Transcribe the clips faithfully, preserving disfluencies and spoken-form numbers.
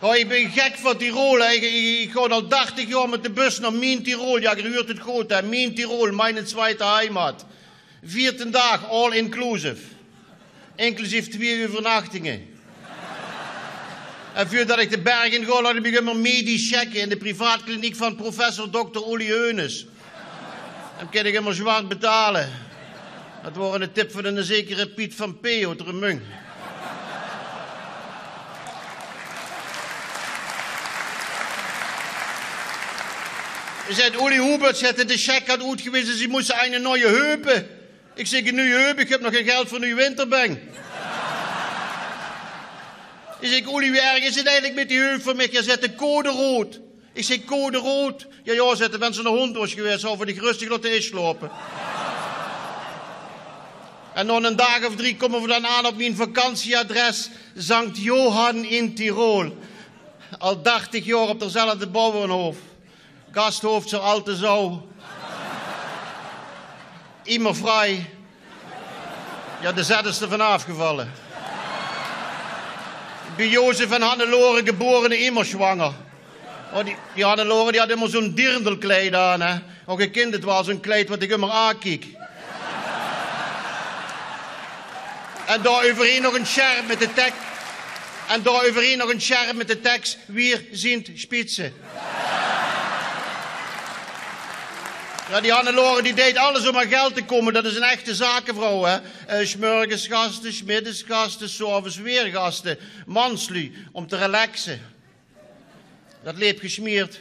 Oh, ich bin gek van Tirol, hè. Ich, ich, ich gaon al dartig jaor mit de bus nao mien Tirol. Jao, geer huurt 't good, hè. Mien Tirol, meine zweite Heimat. Veertien daag, all inclusive. Inclusief twee euvernachtinge. En veurdat ich de berg in gaon, laot ich mich ummer medisch checke in de privaatkliniek van professor dokter Uli Hoeneß. Dae kin ich ummer zwart betale. Det waor eine tip van eine zekere Piet van P. oet Remunj. Zaet Uli: Hubert, zaet 'r, de check haet oetgeweze, ze mótte eine nuuje heup. Ich zèk: 'n Nuuj heup? Ich höb nog gein geld veur nuuj winterbenj. Ich zèk: Uli, wie erg is 't eigelik mit die heup van mich? Jao, zaet 'r, code rood. Ich zèk: code rood? Jao, jao, zaet 'r, wens se 'ne hóndj waors gewaes, zouwe v'r dich röstig laote insjlaope. En nao 'nen daag of drie kómme v'r dan aan op mien vakantieadres, Sankt Johann in Tirol. Al dartig jaor op dezelfde Bauernhof. Gasthof zur alten Sau. Immer frei. Jao, de Z is d'r vanaaf gevalle. Bie Jozef en Hannelore, geborene Immerschwanger. Oh, die, die Hannelore, die haw immer zoe'n dirndlkleid aan, hè. Och, geer kint 't waal, zoe'n kleid wat ich ummer aankiek. En dao euverheen nog 'n sjerp mit de tek-, en dao euverheen nog 'n sjerp mit de teks: Wir sind Spitze. Jao, die Hannelore, die deit alles óm aan geld te kómme. Det is 'n echte zakevrouw, hè. Eh, 's mörges gaste, 's middes gaste, 's aoves weer gaste. Mansluuj, óm te relaxe. Det leep gesmeerd.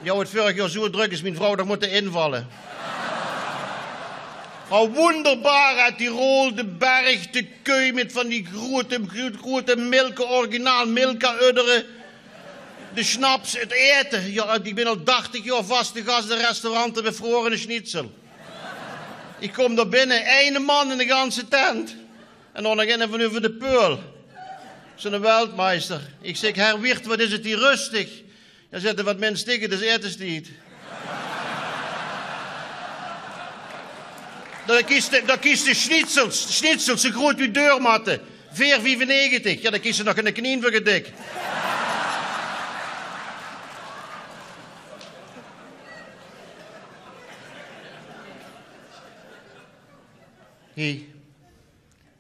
Die haw 't vörig jaor zoe drök, is mien vrouw nog mótte invalle. Oh, wunderbar, hè, Tirol, de berg, de keu mit van die groete, groete Milka, originaal Milka-uddere. De sjnaps, 't aete. Jao, ich bin al dartig jaor vaste gas in restaurant De Bevroren Schnitzel. Ich kóm dao binne, eine man in de ganse tent. En dan nog eine van euver de peul. Zoe'ne weltmeister. Ich zèk: Herr Wirt, wat is 't hie röstig. Jao, zaet 'r, wat mins dich, 't is aetestied. Dan kies se, dan kies se schnitzels, schnitzels, zoe groot wie deurmatte. Veer viefennegentig. Jao, dan kies se nog 'n knien veur gedik. Hie,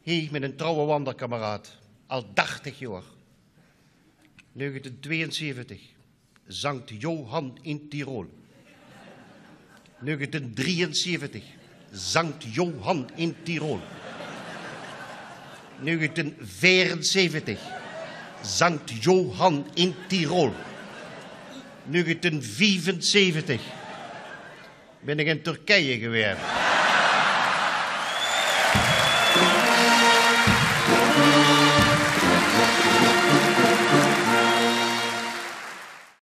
hie, mit 'ne trouwe wandelkameraad. Al dartig jaor. Negentien tweeënzeventig, Sankt Johann in Tirol. Negentien drieënzeventig, Sankt Johann in Tirol. Negentien veerenzeventig, Sankt Johann in Tirol. Negentien viefenzeventig bin ich in Turkije gewaes.